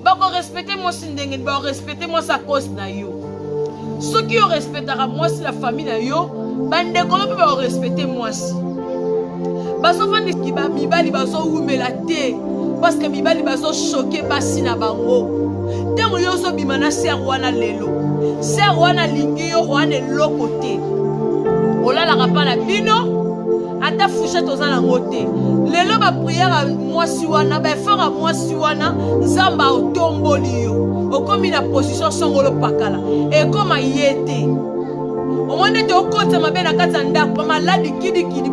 Bakorespecte mwasi ndenge nini? Bakorespecte mwasi a cause na yo. Soki yo respectaka mwasi na famille na yo, bandeko no mpe bakorespecte mwasi. Bazofandisi mibali bazowumela te parce que mibali bazochoke basi na bango. Ntango yo ozobima na sere wana lelo, sere wana alingi yo wana eloko te, olalaka mpa na bino ata fourchette oza nango te. Lelo bapriere ya mwasi wana, baeffort ya mwasi wana, Nzambe aotomboli yo, okomi na position songolo pakala, ekoma ye te. Omoni ete okotisa mabe na kati ya ndako, bamaladi kidikidi.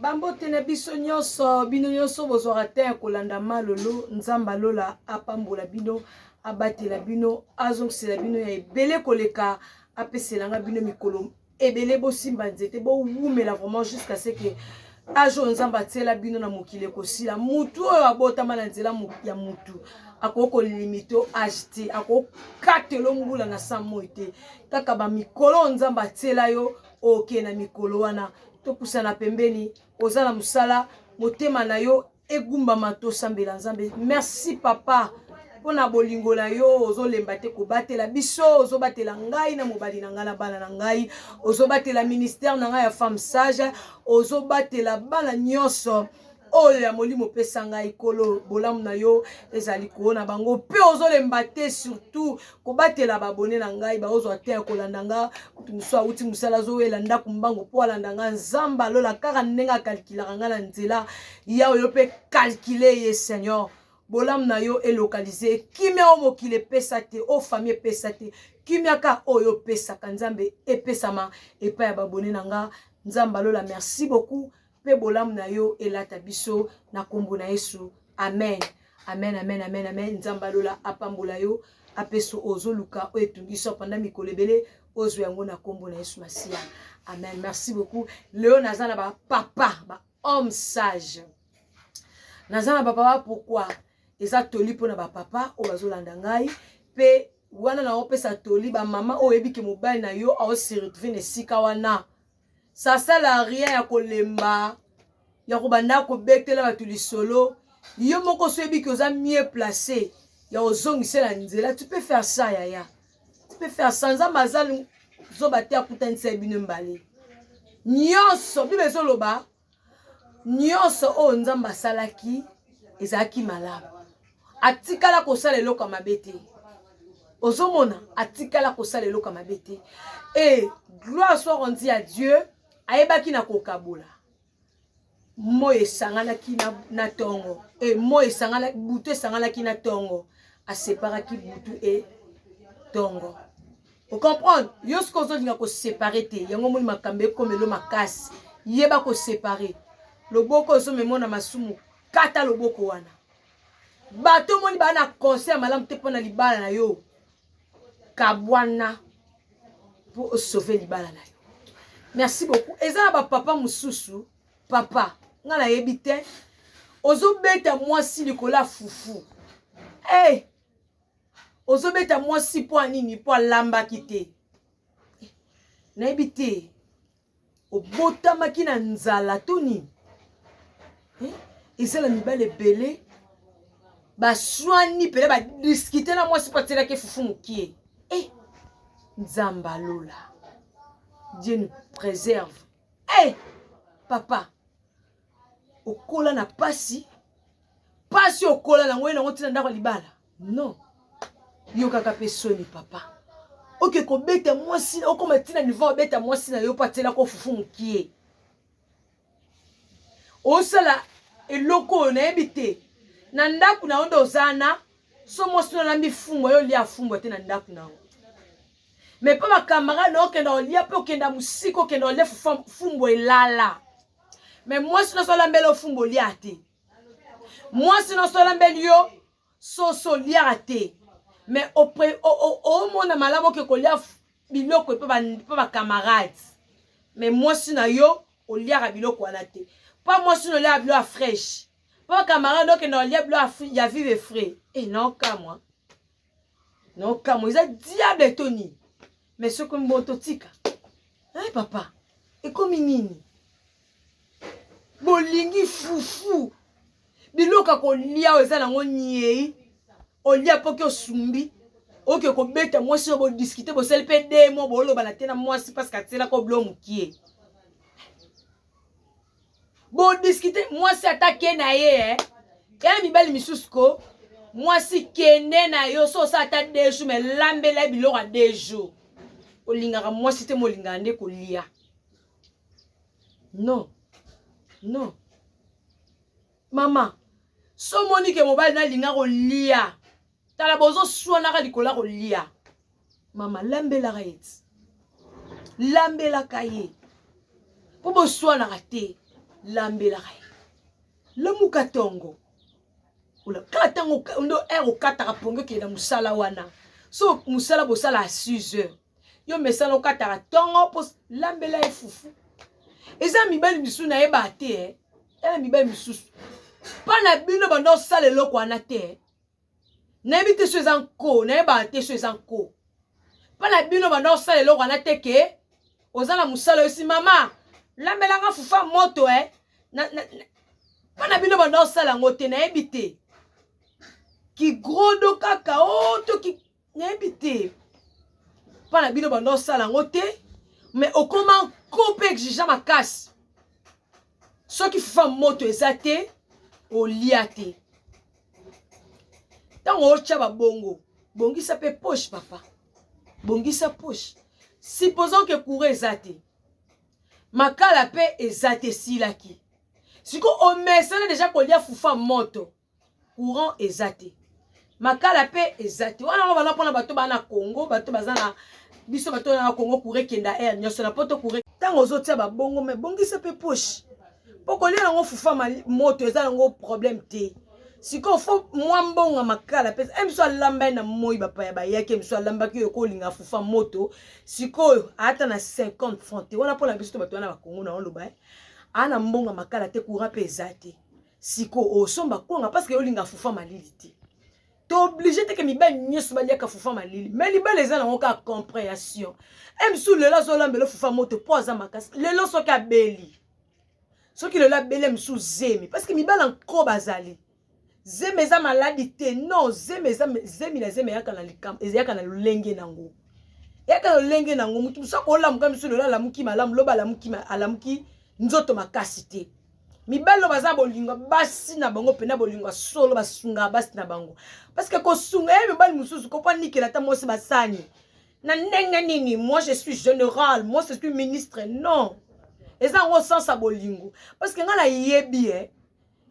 Bambote na biso nyonso, bino nyonso bozwaka te ya kolanda Malolo. Nzambe alola apambola bino, abatela bino, azongisela bino ya ebele koleka, apesela nga bino mikolo ebele, bosimba nzete, bowumela vraiment jusqu'à ce que age oyo Nzambe atiela bino na mokili ekosila. Mutu oyo abotama na nzela ya mutu akoki kolimite age te, akokatelo mbula na sa moi te, kaka bamikolo oyo Nzambe atiela yo oke na mikolo wana. Topusana pembeni, oza na mosala, motema na yo egumbama, tosambela Nzambe. Merci papa mpona bolingo na yo, ozolemba te kobatela biso, ozobatela ngai na mobali na ngai na bana na ngai, ozobatela ministère na ngai ya femme sage, ozobatela bana nyonso oyo ya molimo opesa ngai. Kolo, bolamu na yo ezali koona bango, mpe ozolemba te surtout kobatela babone na ngai baozwa te ya kolanda nga. Moto mosusu awuti mosala, azowela ndako mbango mpo alanda nga. Nzambe alola, kaka ndenge akalkilaka nga na nzela ya oyo, mpe kalkile ye. Seigneur, bolamu na yo elokalize kimia oyo mokili epesa te, oyo famille epesa te, kimia ka oyo opesaka Nzambe epesama epai ya babone na nga. Nzambe alola, merci beaucoup, mpe bolamu na yo elata biso na kombo na Yesu. Amen, amen, amen, amen, amen. Nzambe alola apambola yo, apesa ozoluka oyo etungisi yo pendant mikolo ebele, ozwa yango na kombo na Yesu Masiya. Amen. Merci beaucoup. Leo naza na bapapa, ba homme sage, naza na bapapa. Pourquoi eza toli mpona bapapa oyo bazolanda ngai, mpe wana naopesa toli bamama oyo oyebi ke mobali na yo aose retrouve na esika wana, sasala rien ya kolemba ya kobanda kobetela bato lisolo. Yo moko so oyebi ke oza mieux placé ya kozongisela nzela, tu peux faire ça yaya, tu peux faire ça. Nzambe aza zoba te, akutanisa bino mbale nyonso. Bible ezoloba nyonso oyo Nzambe asalaki ezalaki malamu, atikala kosala eloko ya mabe te. Ozomona, atikala kosala eloko ya mabe te. Et gloire soit rendue à Dieu, ayebaki na kokabola moi esanganaki na, na tongo, e moi esanganaki, butu esanganaki na tongo, aseparaki butu e tongo. Ocomprendre? Yo soki ozolinga kosepare te, yango omoni makambo ekomelo makasi. Yeba kosepare. Loboko ozomemona masumu, kata loboko wana. Bato omoni baa na conseil ya malamu te mpo na libala na yo, kabwana mpo osauve libala na yo. Merci beaucoup. Eza na bapapa mosusu, papa nga nayebi te, ozobeta mwasi likolo ya fufu. Hey! Ozobeta mwasi mpo anini? Mpo alambaki te? Nayebi te, obotamaki na nzala to nini? Eza na mibali ebele baswani pele, badiskite na mwasi mpo atielaki fufu mokie. Eh, Nzambe alola, Dieu nous préserve. Eh, papa okola na pasi, pasi okola nango ye nango ntina ndako ya libala. Non, yokaka mpe soni papa, oke kobeta mwasi, okoma ntina niveau obeta mwasi na yo mpo atielako fufu mokie. Osala eloko oyo nayebi te na ndako na yo nde oza na so mwasi no alambi fumbwa, yo olia fumbwa te na ndako na yo, me mpo bacamarade na okenda olia, mpe okenda mosika, okenda olia fumbwa elala, me mwasi nyonso alambeli yo fumbwa olia te, mwasi nyonso alambeli yo soso oliaka te, me omona malamu oke kolia biloko mpo bacamarade, me mwasi na yo oliaka biloko wana te, mpo mwasi na oliaka biloko ya fraîche, mpo bacamarade okenda kolia biloko ya vive frais. E naokamwa, naokamwa, eza diable to nini? Me soki mbo totika. Eh papa, ekomi nini? Bolingi fufu. Biloko ya kolia oyo eza nango nyei. Olia poki osumbi. Oke kobeta mwasi oyo bodiskite bosali mpe demo bolobana te na mwasi parce que atielaka oblo mokie. Bodiskite mwasi ata ke na ye eh. Ya mibali misusu ko mwasi kende na yo so osala ata deux jours mais lambela ye biloko ya deux jours. Olingaka mwasi te molingaka nde kolia. Non. Non. Mama, so omoni ke mobali nalinga kolia. Tala bozo swanaka likolo ya kolia. Mama lambelaka ye ti. Lambelaka ye. Po boswanaka te. Lambelaka ye. Lamuka tongo. Ola kaka ntango ndo heure okataka pongi okende na mosala wana. So mosala bosala 6 heures. Yo mesana okataka tongo po lambela ye fufu. Eza mibali misusu nayeba te eh. Tala mibali misusu. Mpa na bino banda osala eloko wana te eh. Nayebi te so eza nko, nayebaka te so eza nko. Mpa na bino banda osala eloko wana te ke oza na mosala oyesi mama lambelanga fufa moto eh. Na, na, na, mpa na bino banda osala yango te nayebi te. Kigrodo kaka o oh, to ki nayebi te. Mpa na bino banda osala yango te mais okoma nko mpe exigent makasi. Soki fufa moto eza te olia te. Ntango otya babongo bongisa mpe poche papa bongisa poche supposons que courant eza te makala mpe eza te esilaki siko omesana deja kolia fufa moto courant eza te makala mpe eza te wana bana mpona bato baa na congo bato baza na biso bato na congo courant ekenda aire nyonso na poto courant ntango ozotia babongo me bongisa mpe poche mpo kolia yango fufa moto eza yango problème te sikoyo fo mwa mbongo ya makala mpe e miso alamba ye na moi bapaya bayaki miso alambaki oyo kolinga fufa moto sikoyo ata na 50 franc te wana mpona biso to bato wana bakongo na oloba eh. aa na mbongo ya makala te courant mpe eza te sikoyo osomba kwanga parce que olinga fufa malili te to oblige te ke mibali nyonso baliaka fufa malili mais libala eza nango kaka comprehension e mosusu lelo azolambela fufa moto mpo aza makasi lelo soki abeli soki lelo abeli mosusu zemi parce que mibali nko bazali zemi eza maladi te non zemi eza zemi na zemi eyaka na likambo eyaka na lolenge nango eyaka na lolenge nango moto mosusu akolamuka mosusu lelo alamuki malamu loba alamuki alamuki nzoto makasi te mibali oyo baza bolingo basi na bango mpena bolingo ya solo basungaka basi na bango parce que kosunga ye mibali mosusu kopo anikela ata mwasi basani na ndenge nini moi je suis général moi je suis ministre non eza yango sens ya bolingo parce que ngai nayebi e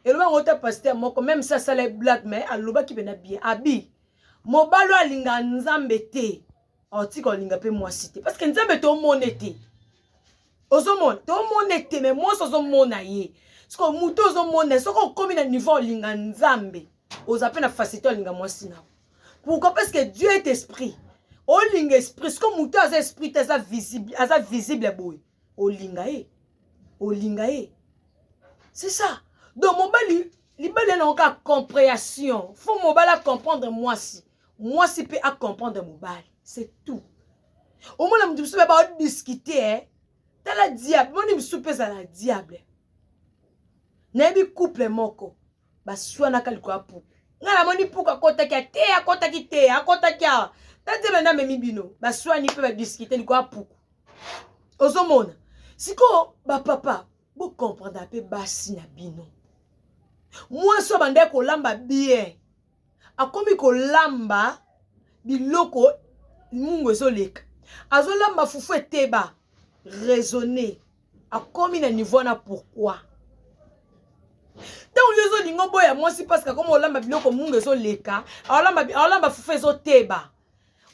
eloba yango te pasteur moko même si asala blague mais alobaki mpena bien abi mobali oyo alingaka nzambe te aotika olinga mpe mwasi te parce que nzambe tomone te ozomona tomona te me mwasi ozomona ye siko motu ozomona soki okomi na niveau olinga nzambe oza mpe na facilité olinga mwasi na pourquoi parce que dieu est esprit olinga esprit siko motu aza esprit te aza visible aza visible boye olinga ye olinga ye c'est ça donc mobali libala yango kaka compréhension fo mobali acomprendre mwasi mwasi mpe acomprendre mobali c'est tout omona moto mosusu mpe baodiskute eh? tala diable moni mosusu mpe ezala diable nayebi couple moko baswanaka likolo ya puku ngai namoni puku akotaki ate akotaki te akotaki awa ta diable nde amemi bino baswani mpe badiskute likolo ya puku ozomona sikoyo bapapa bocomprendre mpe basi na bino mwasi oyo bandaki kolamba bien akomi kolamba biloko mungu ezoleka azolamba fufu eteba raisonne akomi na niveau wana pourquoi ntango yo ozolinga oboya mwasi parceke akoma olamba biloko mungu ezoleka aolamba fufu ezoteba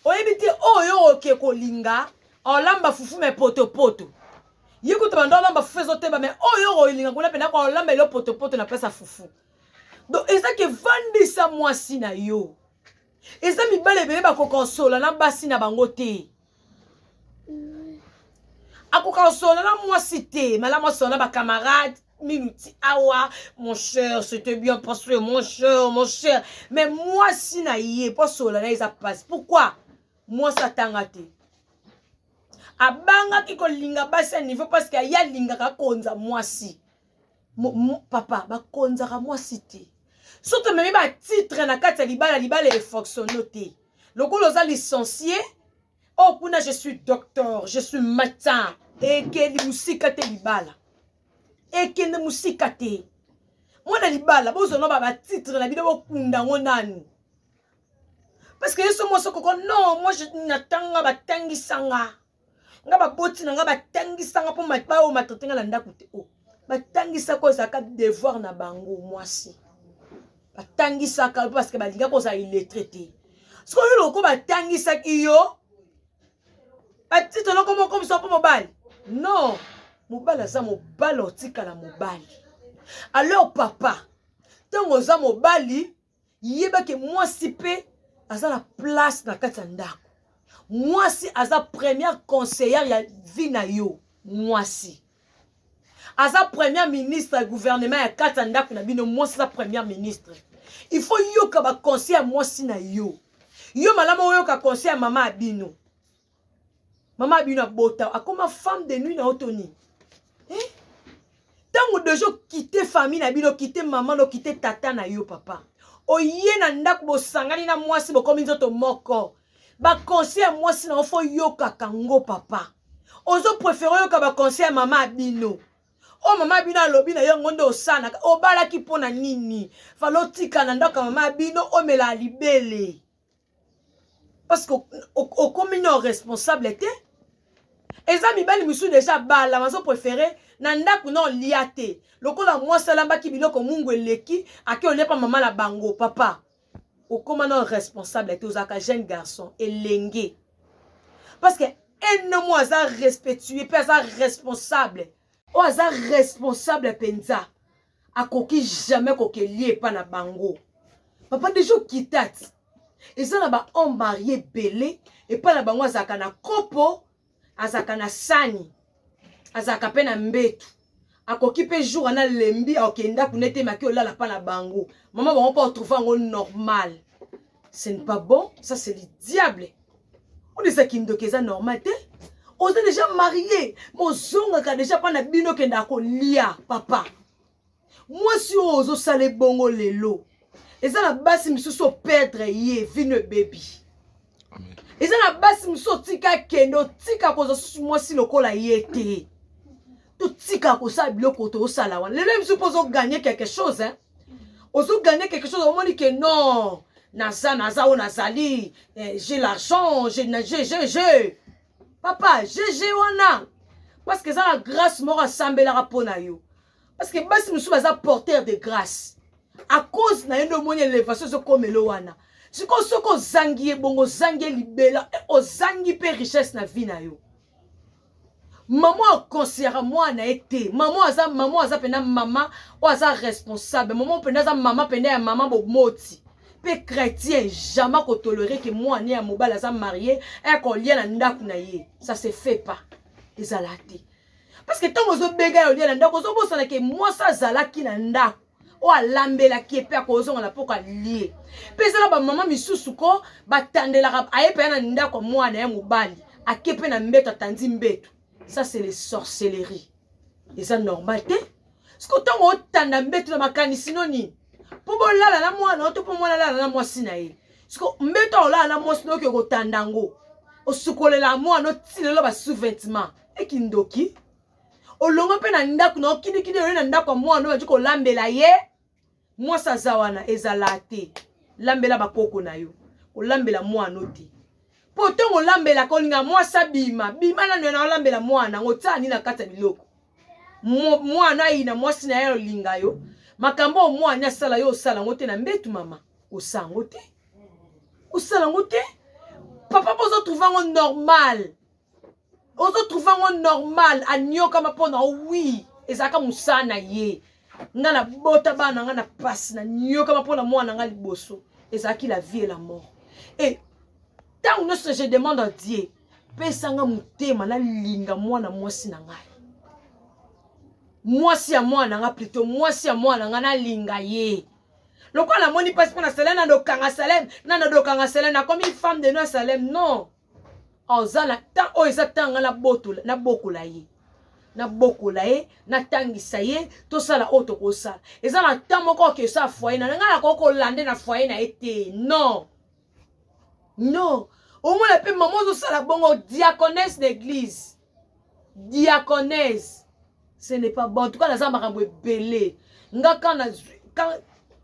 oyebi te oyo oke kolinga olamba fufu me potopoto ye kutu banda olamba fufu ezoteba me oyo okolinga kuna mpena kolamba elo potopoto na place ya fufu donc eza ke vandisa mwasi na yo eza mibali ebele bakoka kosola na basi na bango te akoka kosola na mwasi te malamu asola na bacamarade minuti awa mon cher c'était bien passé mon cher mon cher mais mwasi na ye mpo asola na ye eza mpasi pourquoi mwasi atanga te. Abangaki kolinga basi ya niveau parce que ye alingaka akonza mwasi. Papa, bakonzaka mwasi te. Soki tomemi ba titre na kati ya libala, libala efonctionne te. Lokola oza licencié, oh kuna je suis docteur, je suis médecin. Ekende mosika te libala. Ekende mosika te. Mwana libala, bozwa no ba titre na bino bokunda yango nanu. Parce que yeso mwasi okoko non, moi je natanga batangisa nga. Nga baboti na nga batangisa nga mpo baoyo matraite nga na ndako te. Oh, batangisaka oyo ezalaka devoir na bango mwasi. Batangisaka parce que balingaka kozala illettré te. Sikoyo loko batangisaki yo, batitre loko moko komisa mpo mobali. Non, mobali aza mobali, otikala mobali. Alors papa, ntango oza mobali, yeba ke mwasi mpe aza na place na kati ya ndako. Mwasi aza première conseillère ya vie na yo. Mwasi aza premier ministre ya gouvernement ya kati ya ndako na bino. Mwasi aza premier ministre. Il faut yoka ba conseil ya mwasi na yo. Yo malamu oyoka conseil ya mama ya bino. Mama ya bino abota, akoma femme de nuit na yo to nini? Eh? Ntango deja okite famille na bino, okite mama na, okite tata na yo papa, oye na ndako bosangani na mwasi, bokomi nzoto moko. Ba conseil ya mwasi na yo fo yokaka ngo papa. Ozo préféré oyoka ba conseil ya mama ya bino. Oyo mama ya bino alobi na yo ngo nde osalaka. Obalaki mpo na nini? Falo otika na ndako ya mama ya bino, omela libele. Parce que okomi no responsable te. Eza mibali misusu deja bala bazo préféré na ndako na olia te. Lokola mwasi alambaki biloko mungu eleki, ake olia pa mama na bango papa. Okoma no responsable te, ozalaka jeune garçon elenge. Parce que un homme aza respectueux pe aza responsable. Oyo aza responsable penza akoki jamais kokelie epa na bango. Papa deja okitati. Eza na ba homme marié ebele epa na bango azalaka na kopo, azalaka na sani, azalaka pe na mbetu. Akoki pe jour ana lembi akokende kuna ete maki olala pa na bango. Mama bango pa retrouver yango normal. Ce n'est pas bon, ça c'est le diable. On est kindoki eza normal te. Oza déjà marié, mozongaka déjà pa na bino kenda kolia papa. Mwasi oyo ozosala ebongo lelo. Eza na basi misusu perdre ye vino ebebi. Eza na basi misusu otika kende, otika kozwa susu mwasi lokola ye te. Totika kosala biloko tozosala wana. Lelo misusu mpo ozoganye quelque chose, hein? Ozoganye quelque chose, omoni ke non, naza, naza oyo nazali, eh, j'ai l'argent, j'ai, j'ai, j'ai, j'ai. Papa, j'ai, j'ai wana. Parce que eza na grâce moko asambelaka mpo na yo. Parce que basi misusu baza porteur de grâce. À cause na ye nde omoni élévation ezokomela wana. Sikoyo soki ozangi ye bongo, ozangi ye libela, ozangi mpe richesse na vie na yo. Maman aconseillera mwana ye te. Maman aza, maman aza pena mama oyo aza responsable. Maman pena aza mama pena ya mama bomoti. Pe chrétien jamais ko tolérer que mwana ya mobali aza marié, aya kolia na ndako na ye. Ça se fait pas. Ezala te. Parce que tango ozobenga yo lia na ndako, ozobosana ke mwasi azalaki na ndako oyo alambelaki ye pe akozonga na poko alie. Pe ezala ba mama misusu ko batandelaka aye pe na ndako mwana ya mobali, ake pe na mbeto atandi mbeto. Ça c'est les sorcelleries. Eza normal te. Parce que tango otanda mbeto na makanisi no nini? Po bolala na mwana to po mwana alala na mwasi na ye. Parce que mbeto olala na mwasi no oke kotanda ngo. Osukolela mwana otilelo ba sous-vêtements. Ekindoki. Olongo pe na ndako na okindikindi oyo na ndako ya mwana oyo kolambela ye. Mwasi aza wana ezala te. Lambela bakoko na yo. Kolambela mwana te. Po tongo olambela kolinga mwasi abima, bima nanu na olambela mwana ngo tia nini na kati ya biloko. Mwana ayina mwasi na ye olinga yo. Makambo mwana asala yo osala ngo te na mbetu mama. Osala ngo te. Osala ngo te. Papa pozo trouver ngo normal. Ozo trouver ngo normal anyokama pona oui ezalaka mosala na ye. Nga na bota bana nga na pasi na nyokama pona mwana nga liboso. Ezalaki la vie et la mort. Et tango nyonso je demande à Dieu, pesa nga motema nalinga mwana mwasi na ngai. Mwasi ya mwana nga plutôt mwasi ya mwana nga nalinga ye. Lokola namoni pasi pona Salem, na dokanga Salem, na na dokanga Salem, nakomi femme de nuit Salem, non. Oza na temps oyo eza temps nga nabotola nabokola ye nabokola ye natangisa ye tosala oyo tokosala eza na temps moko oke esala foyer na ngai nakoki kolande na foyer na ye te non non omona mpe mama ozosala bongo diaconesse d'église diaconesse ce n'est pas bon. En tout cas naza makambo ebele nga quand quand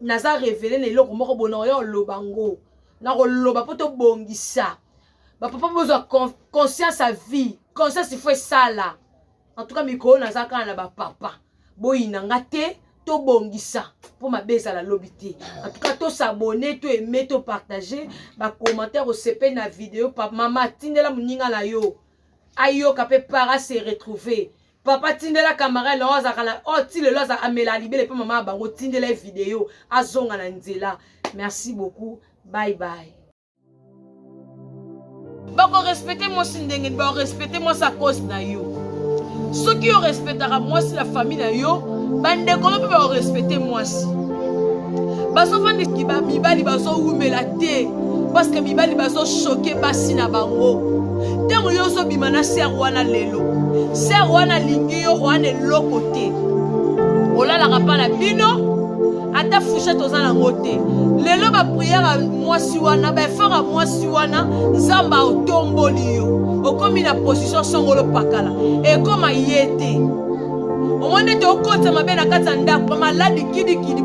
naza révélé na eloko moko bona oya oloba ngo nakoloba mpo tobongisa bapapa bozwa conscience ya vie conscience ifo esala. En tout cas mikolo naza kaka na bapapa boyina nga te tobongisa mpo mabe ezala lobi te. En tout cas tosabone, to aime, to partage bacommentaire osepeli na video. Mama tindela moninga na yo ayoka mpe para se retrouver. Papa tindela camarade na oyo azalaka na oyo ti lelo aza amela libele mpe mama ya bango, tindela ye video azonga na nzela. Merci beaucoup, bye bye. Bakorespecte mwasi ndenge nini? Bakorespecte mwasi a cause na yo. Soki yo respectaka mwasi na famille na yo, bandeko no mpe bakorespecte mwasi. Bazofandisi mibali bazowumela te parce que mibali bazochoke basi na bango. Ntango yo ozobima na ser wana lelo, ser wana alingi yo wana eloko te, olalaka mpa na bino ata fourchette oza nango te. Lelo bapriere ya mwasi wana, baeffort ya mwasi wana, Nzambe otomboli yo, okomi na position songolo pakala, ekoma ye te. Omoni ete okotisa mabe na kati ya ndako, bamaladi kidikidi.